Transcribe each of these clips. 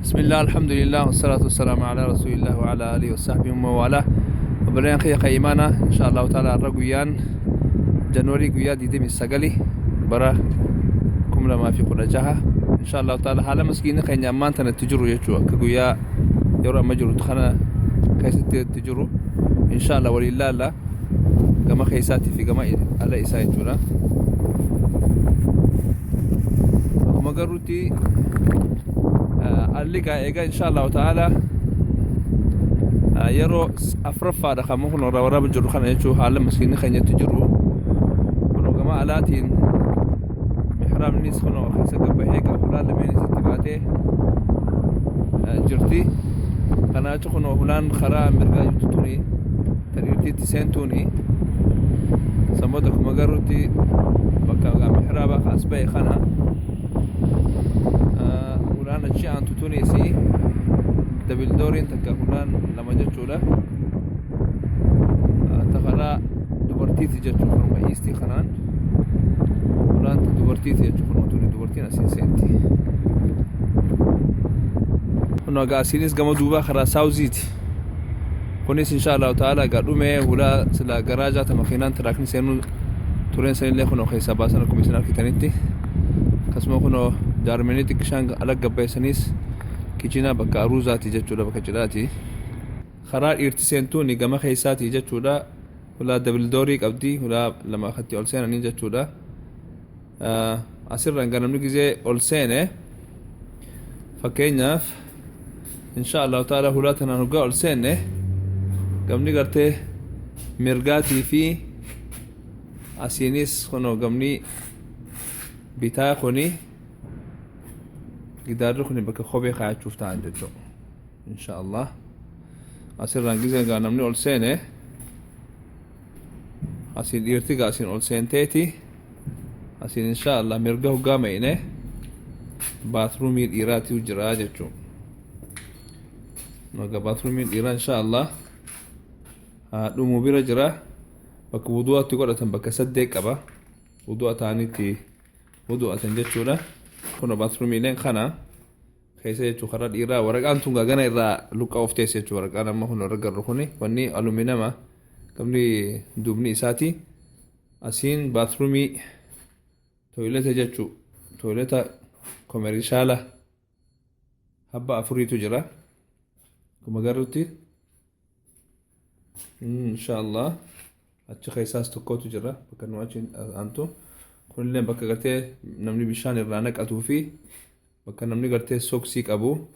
Bismillah, alhamdulillah, wassalatu wassalamu ala rasulillah wa ala alihi wa sahbihi wa wala. Obboleen kiyya kan imaana, insha Allahu ta'ala har'a guyyaan Januwarii guyyaa 29 bara 2016, insha Allahu ta'ala haala masgiidni keenya ammaan tana itti jiru jechuu, akka guyyaa yeroo amma jiru kana keessatti itti jiru, insha Allah waliin laalla, gama keessaatii fi gama ala isaa jechuudha. Akkuma garruutti alli gaa eegaa, insha Allahu ta'ala yeroo afuraffaadha kan kun irraa waraaba jiru kana jechuun, haala maskiinni keenyatti jiru kun gama alaatiin mihraabnis kun keessa gabbahee gaa hulaan lameenis itti baatee jirti. Kanaa jechuun kun hulaan karaa mirgaa jirtu tuni ta dhiirtiitti seentuuni. Sammooda akkuma garruutti bakka mihraabaa as bahe kana hulaan achi aantu tunis double dooriin takka hulaan lama jechuudha. Ta karaa dubartiiti jechuu, kanuma eastii kanaan hulaan ta dubartiiti jechuu. Kanuma tuni dubartiin asiin seenti. Kun egaa asiinis gama duubaa karaa southiiti. Kunis insha Allahu ta'ala egaa dhumee, hulaa sila garaajaa ta makiinaan truckni seenuu tureen sanillee kunoo keessaa baasan, akkuma isin argitanitti. Akkasuma kunoo jaarmanii xiqqishaan ala gabbeessanis kitchena bakka aruuzaati jechuudha, bakka cidhaati. Karaa dhiirti seentuuni gama keessaati jechuudha. Hulaa double doorii qabdi, hulaa lama akkatti ol seenanii jechuudha. Asirraan kan namni gizee ol seene, fakkeenyaaf, insha Allahu ta'ala hulaa tanaan hoggaa ol seenne, gamni gartee mirgaatii fi asiinis kunoo gamni bitaa kuni gidaarri kuni bakka kophee kaayachuuf ta'an jechuudha. Insha Allah asirraan gizee gaa namni ol seene, asiin dhiirti gaa asiin ol seenteeti. Asiin insha Allah mirga hoggaa ma'ine bathroomii dhiiraatu jira jechuudha. Naga bathroomiin dhiiraa insha Allah dhumuu bira jira. Bakka wudu'aatti godhatan bakka saddeet qaba. Wudu'a ta'anitti wudu'atan jechuudha. Kun bathroomiileen kana keessa jechuu karaa dhiiraa. Waraqaan tun gagana irraa luqqa of teesse jechuu. Waraqaan amma kun irra garru kuni wanni aluminama gamni duubni isaati. Asiin bathroomii toileta jechuu, toileta commerciala habba afuriitu jira akkuma garrutti. Insha Allah achi keessaas tokkotu jira bakka nu achi aantu. Kunillee bakka gartee namni bishaan irraa naqatuu fi bakka namni gartee soksii qabu,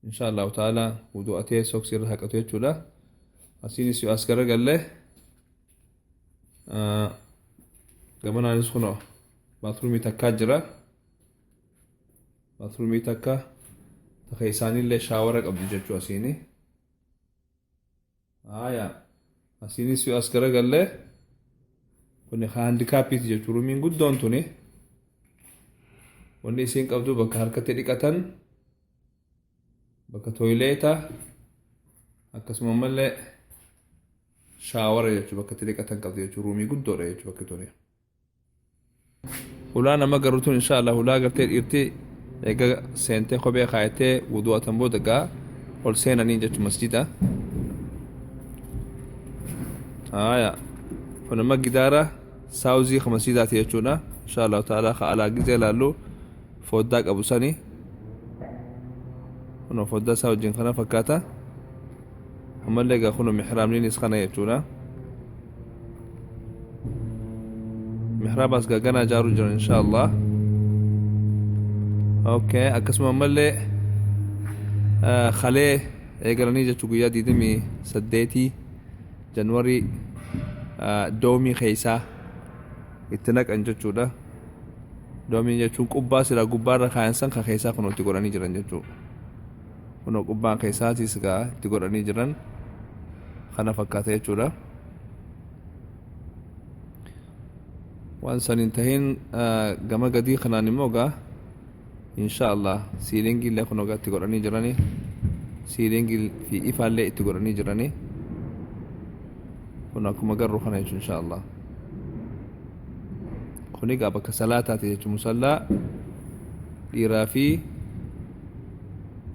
insha Allahu ta'ala wudu'atee soksii irra haqatu jechuudha. Asiinis yoo as garagalle, gamanaanis kunoo bathroomii takkaa jira. Bathroomii takka taka isaanillee showera qabdi jechuu asiini. Haya, asiinis yoo as garagalle, kuni handicapiiti jechuu. Roomiin guddoon tuni wanni isiin qabdu bakka harkatti dhiqatan, bakka toileta, akkasuma ammallee showera jechuu, bakka itti dhiqatan qabdi jechuu. Roomii guddoodha jechuu bakki tuni. Hulaa nama garuu tun insha Allah hulaa gartee dhiirti eega seentee kophee kaayatee wudu'atan booda gaa ol seenanii jechuu masjida. Haya, kun amma gidaara southii ka masjidaati jechuudha. Insha Allah ta'ala ka alaa gizee laallu foddaa qabu sani. Kun foddaa isaa wajjin kana fakkaata. Ammallee egaa kun mihraabniinis kana jechuudha. Mihraabaas gaganaa ijaaruu jiran insha Allah. Okay, akkasuma ammallee kalee eegalanii jechuu, guyyaa 28 Januwarii domeii keessaa itti naqan jechuudha. Domeii jechuun qubbaa silaa gubbaarra kaayan san ka keessaa kun itti godhanii jiran jechuudha. Kunoo qubbaan keessaatis gaa itti godhanii jiran kana fakkaata jechuudha. Waan san hin tahin gama gadii kanaan immoo gaa insha Allah ceilingii illee kunoo gaa itti godhanii jiranii, ceilingii fi ifaallee itti godhanii jiranii, kun akkuma garru kana jechuun insha Allah. Kun egaa bakka salaataati jechuun, musallaa dhiiraa fi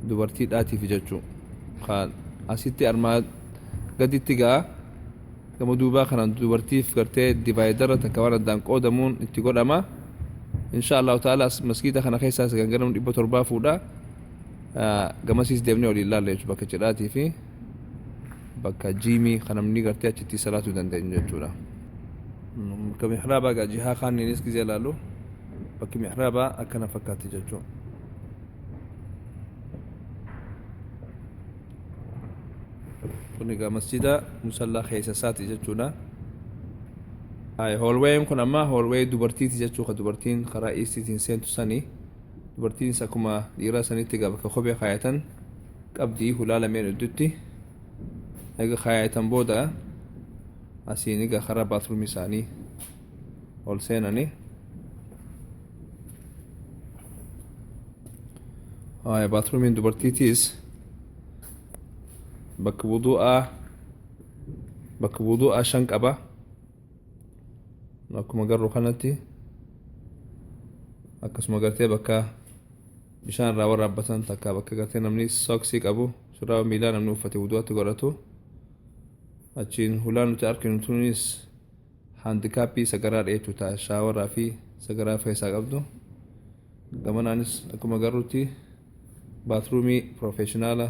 Dubartiidhaatiif jechuu kan asitti armaa gaditti gaa gama duubaa kanaan dubartiif gartee divider takka waan addaan qoodamuun itti godhama. Insha Allahu ta'ala masgiida kana keessaas ganganamu 700 fuudha. Gamasiis deemnee waliin ilaalla jechuudha, bakka cidhaatii fi bakka gym kan namni gartee achitti salaatuu dandeenyu jechuudha. Bakka mihraabaa gaa jihaa kaaniinis gizee ilaallu bakki mihraabaa akkana fakkaatti jechuudha. Kun egaa masjida musallaa keessa isaati jechuudha. Hallwayn kun amma hallway dubartiiti jechuu, ka dubartiin karaa eastiitiin seentu sanii. Dubartiinis akkuma dhiiraa sanitti egaa bakka kophee kaayatan qabdii, hulaa lameen idduutti. Egaa kaayatan booda asiin egaa karaa bathroomii isaanii ol seenanii. Bathroomiin dubartiitiis bakka wudu'aa 5 qaba. Akkuma garru kanatti akkasuma gartee bakka bishaan irraa waraabbatan takka bakka gartee namni socksii qabu, shurraaba miilaa namni uffate wudu'atti godhatu. Achiin hulaa nuti arginu tunis handicapii sagaraadha jechuudha, showeraa fi sagaraa keessaa qabdu. Gamanaanis akkuma garrutti bathroomii professional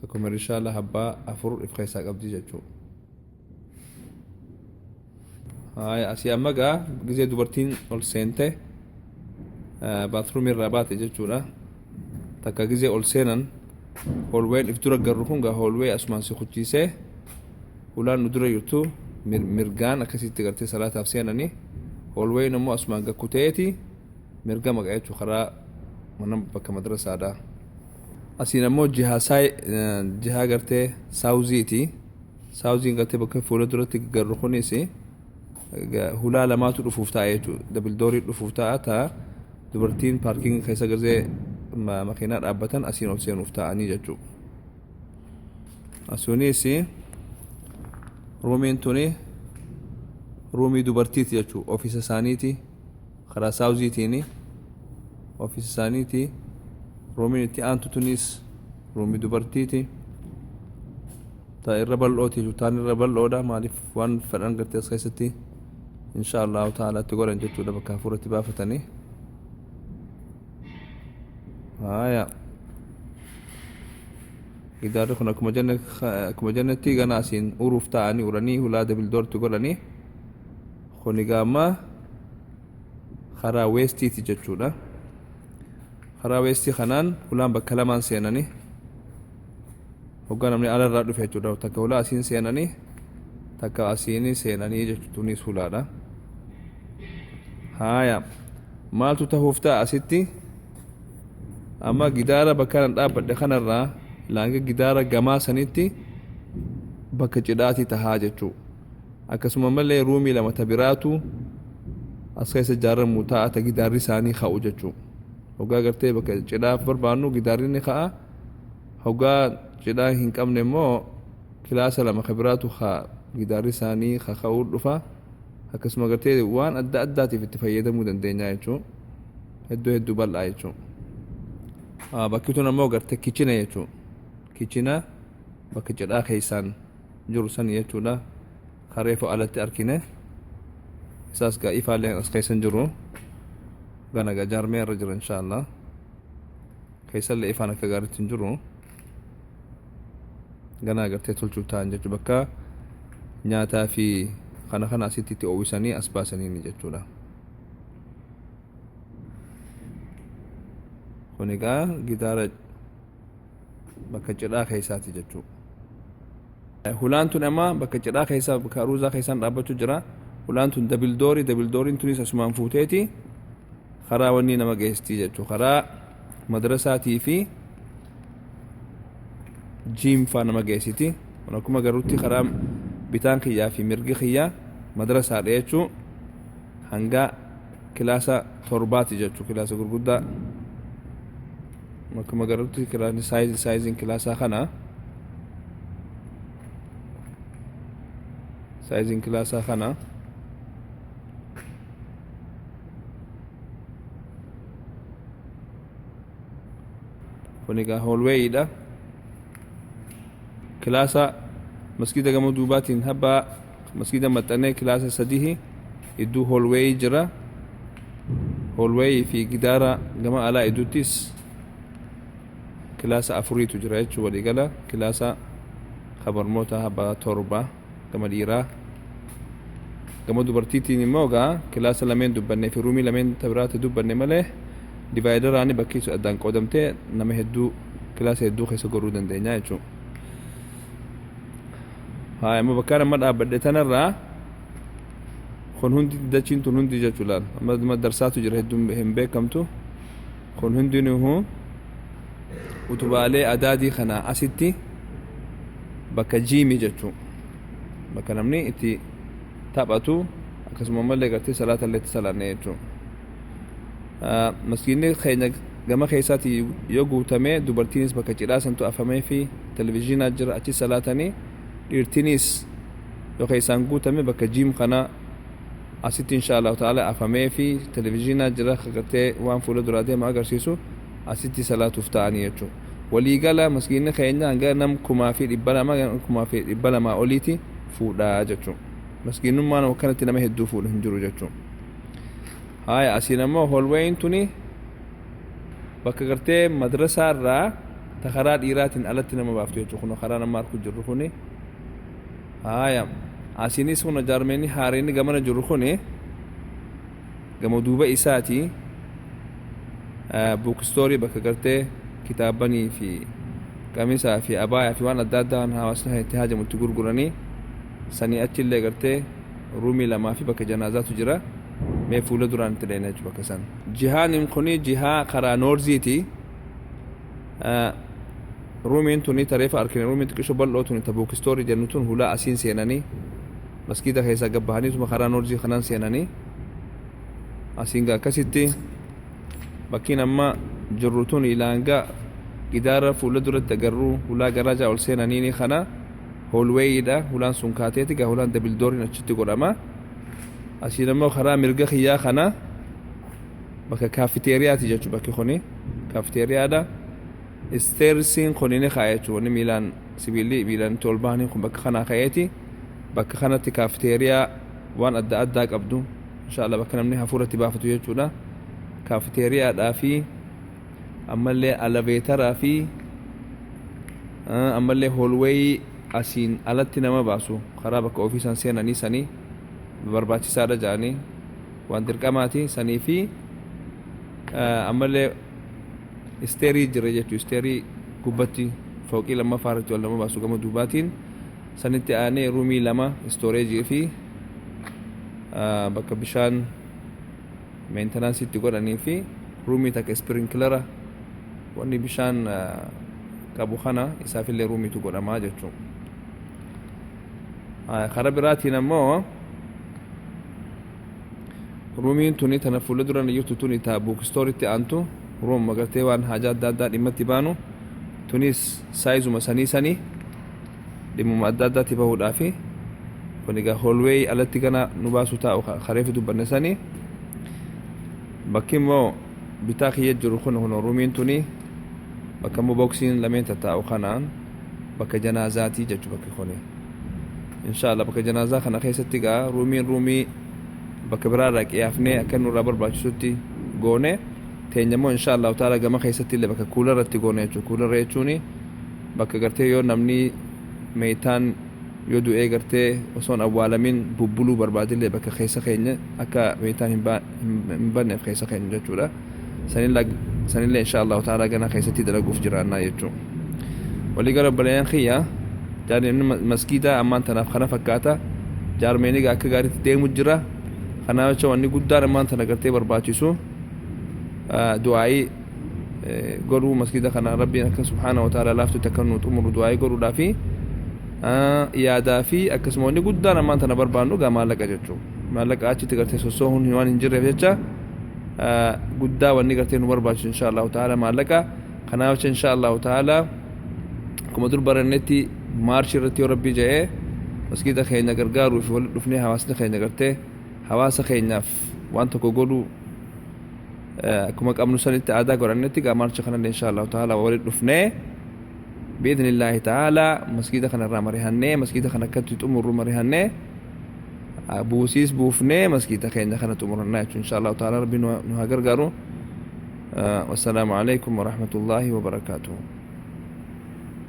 commercial abbaa 4 if keessaa qabdi jechuudha. Haya, asii amma gaa gizee dubartiin ol seente bathroomii irraa baate jechuudha. Takka gizee ol seenan hallwayn if dura garru kun gaa hallway asumaan si kuchiisee hulaan nu dura jirtu mirgaan akkasitti gartee salaataaf seenanii, hallwayn immoo asumaan gakkuteeti mirga maqa jechuu karaa mana bakka madrasaadha. Asiin ammoo jihaa jihaa gartee southiiti. Southiin gartee bakka fuula duratti garru kunis hulaa lamaatu dhufuuf ta'a jechuudha. Double doorii dhufuuf ta'a, ta'a dubartiin parking keessa gartee makiinaa dhaabbatan asiin ol seenuuf ta'anii jechuudha. Asuunis roomiin tuni roomii dubartiiti jechuudha. Office isaaniiti, karaa southiitiini office isaaniiti. Roomiin itti aantu tunis roomii dubartiiti. Ta irra bal'ooti jechuudha. Taan irra bal'oodha, maaliif waan fedhan gartee as keessatti insha Allahu ta'ala itti godhan jechuudha, bakka hafuuratti baafatanii. Haya. Gidaarri kun akkuma jennetti gana asiin uruuf ta'anii uranii hulaa double doorti godhanii. Kun egaa amma karaa westiiti jechuudha. Karaa westii kanaan hulaan bakka lamaan seenanii hoggaa namni alarraa dhufe jechuudha. Takka hulaa asiin seenanii, takka asiin seenanii jechuudha. Tunis hulaadha. Haaya, maaltu tahuuf ta'a asitti? Amma gidaara bakka kana dhaabbadhe kanarraa laanga gidaara gamaa sanitti bakka cidhaati tahaa jechuu. Akkasuma malee roomii lama ta biraatu as keessa ijaaramu ta'a, ta gidaarri isaanii ka'u jechuu. Hoggaa gartee bakka cidhaaf barbaannu gidaarri ni ka'a. Hoggaa cidhaa hin qabne immoo kilaasa lama ka biraatu ka gidaarri isaanii ka ka'uu dhufa. Akkasuma gartee waan adda addaatiif itti fayyadamuu dandeenya jechuu. Hedduu hedduu bal'aa jechuu. Bakki tun ammoo gartee kitchena jechuu. Kitchena bakka cidhaa keessaan jiru sani jechuudha. Kareefu alatti argine. Isaas gaa ifaallee as keessa hin jiru. Gana gaa jaarmee irra jira inshaallah. Keessallee ifaan akka gaariitti hin jiru. Ganaa gartee tolchuuf ta'an jechuudha, bakka nyaataa fi kana kana asitti itti oowwisanii as baasanii jechuudha. Kun egaa gidaara bakka cidhaa keessaati jechuudha. Hulaan tun amma bakka cidhaa keessa, bakka aruuzaa keessaan dhaabbachuu jira. Hulaan tun double doorii, double dooriin tunis asumaan fuuteeti karaa wanni nama geessitii jechuudha. Karaa madrasaatii fi gym faa nama geessiti. Kun akkuma garuutti karaa bitaan kiyyaa fi mirgi kiyyaa madrasaadha jechuu, hanga kilaasa 7ti jechuu, kilaasa gurguddaa. Akkuma garuutti kilaasni sizeiin kilaasaa kana, sizeiin kilaasaa kana. Kun egaa hallwayiidha. Kilaasa masgida gama duubaatiin habbaa masgida maxxanee kilaasa sadihi idduu hallwayii jira. Hallwayii fi gidaara gama alaa idduuttis kilaasa afuriitu jira jechuu. Waliigala kilaasa kabarmoota habbaa 7 gama dhiiraa. Gama dubartiitiin immoo gaa kilaasa lameen dubbanne fi roomii lameen tabiraatti dubbanne malee divideraani bakki addaan qoodamtee nama hedduu kilaasa hedduu keessa goruu dandeenya jechuudha. Haa, amma bakkaan amma dhaabbadhe tanarraa kun hundi, dachiin tun hundi jechuu laal, amma darsaatu jira, hedduun hin beekamtu. Kun hundinuu utubaalee adaadii kana asitti bakka gymii jechuu, bakka namni itti taphatu, akkasuma mallee gartee salaata illee itti salaanne jechuu. Maskiinni keenya gama keessaati yoo guutame, dubartiinis bakka cidhaa santu afamee fi televizyiinaa jira, achi salaatanii. Dhiirtinis yoo keessaan guutame, bakka gym kana asitti insha Allahu ta'ala afamee fi televizyiinaa jira, gartee waan fuula duraa deema agarsiisu, asitti salaatuuf ta'anii jechuudha. Waliigala maskiinni keenya hanga nam 1200, 1200 oliiti fuudhaa jechuudha. Maskiinummaan akkanatti nama hedduu fuudhu hin jiru jechuudha. Haya, asiin ammoo hallwayin tuni bakka gartee madrasaa irraa ta karaa dhiiraatiin alatti nama baaftu jechuudha. Kun karaa nama arku jirru kuni. Haya, asiinis kun jaarmeenni haareenni gamana jiru kuni gama duuba isaati bookstoreii, bakka gartee kitaabanii fi qamisaa fi abaayaa fi waan adda addaa hawaasni itti haajamu itti gurguranii sanii. Achillee gartee roomii lamaa fi bakka janaazaatu jira. Mee fuula duraan itti dheena jechuudha bakka san. Jihaan kuni jihaa karaa northiiti. Roomiin tuni tareefa arkine, roomiin xiqqishoo bal'oo tuni ta bookstoreii jennu tun, hulaa asiin seenanii maskiida keessaa gabbahanii tuma karaa northii kanaan seenanii asiin gaa akkasitti. Bakkiin amma jirru tun ilaangaa gidaara fuula duratti agarru hulaa garaajaa ol seenaniini kana hallwayiidha. Hulaan sun kaateeti gaa hulaan double dooriin achitti godhama. Asiin ammoo karaa mirga kiyyaa kana bakka cafeteriaati jechuudha. Bakki kuni cafeteriadha. Stairsiin kuni ni kaa'e jechuudha. Wanni miilaan sibiilli miilaan itti ol bahanii kun bakka kanaa ka'eeti bakka kanatti cafeteria waan adda addaa qabdu insha Allah, bakka namni hafuuratti baafatu jechuudha. Cafeteriadhaa fi ammallee elevatoraa fi ammallee hallwayii asiin alatti nama baasu karaa bakka ofiisaan seenanii sanii barbaachisaadha jedhanii waan dirqamaati sanii fi ammallee stairii jira jechuu. Stairii gubbatti fooqii lammaffaa irratti ol nama baasu gama duubaatiin. Sanitti aanee roomii lama storageii fi bakka bishaan maintenanceii itti godhanii fi roomii takka sprinklera, wanni bishaan qabu kana isaafillee roomiitu godhamaa jechuu. Karaa biraatiin ammoo roomiin tuni tana fuula dura jirtu tuni ta bookstoreitti aantu, room agartee waan haajaa adda addaa dhimma itti baanu. Tunis sizeuma sanii sanii dhimmuma adda addaatti bahuudhaafi. Kun egaa hallway alatti gana nu baasu taa'u kareefi dubbanne sanii. Bakki immoo bitaa kiyya jiru kun kun roomiin tuni bakka immoo boxiin lameen tattaa'u kanaan bakka janaazaatii jechuu bakki kuni. Insha Allah bakka janaazaa kana keessatti gaa roomiin roomii bakka biraarraa qiyaafnee akka nurraa barbaachisutti goone. Teenya immoo insha Allahu taala gama keessatti illee bakka coolerratti goone jechuudha. Coolerra jechuun bakka gartee yoo namni meetaan yoo du'ee gartee osoon awwaalamin bubbuluu barbaadillee bakka keessa keenya akka meetaan hin banneef keessa keenya jechuudha. Sanillee insha Allahu taala gana keessatti dalaguuf jiraannaa jechuudha. Walii gara obboleeyyan kiyya, jaarmeen maskiidaa ammaan tanaaf kana fakkaata. Jaarmeen egaa akka gaariitti deemu jira. Kanaaf jecha wanni guddaan ammaan tana gartee barbaachisu du'aayii godhuu, maskiida kana Rabbiin akka subhaana wa ta'ala laaftutti akka nu xumuru du'aayii godhuudhaa fi yaadaa fi akkasuma wanni guddaan ammaan tana barbaannu gaa maallaqa jechuudha. Maallaqa achitti gartee sossoohuun waan hin jirreef jecha guddaa wanni gartee nu barbaachisu insha Allahu ta'ala maallaqa. Kanaaf jecha insha Allahu ta'ala akkuma dur barannetti Marchii irratti yoo Rabbii jedhee maskiida keenya gargaaruu fi walitti dhufnee hawaasni keenya gartee hawaasa keenyaaf waan tokko godhuu. Akkuma qabnu sanitti aadaa godhannetti gaa March kanallee insha Allahu ta'ala walitti dhufnee bi'idhnillaahi ta'ala masgiida kanarraa marihannee, masgiida kana akkatti xumurru marihannee, buusiis buufnee, masgiida keenya kana xumurannaa jechuun insha Allahu ta'ala. Rabbi nu haa gargaaru. Wassalaamu alaikum warahmatullaahi wabarakaatuhu.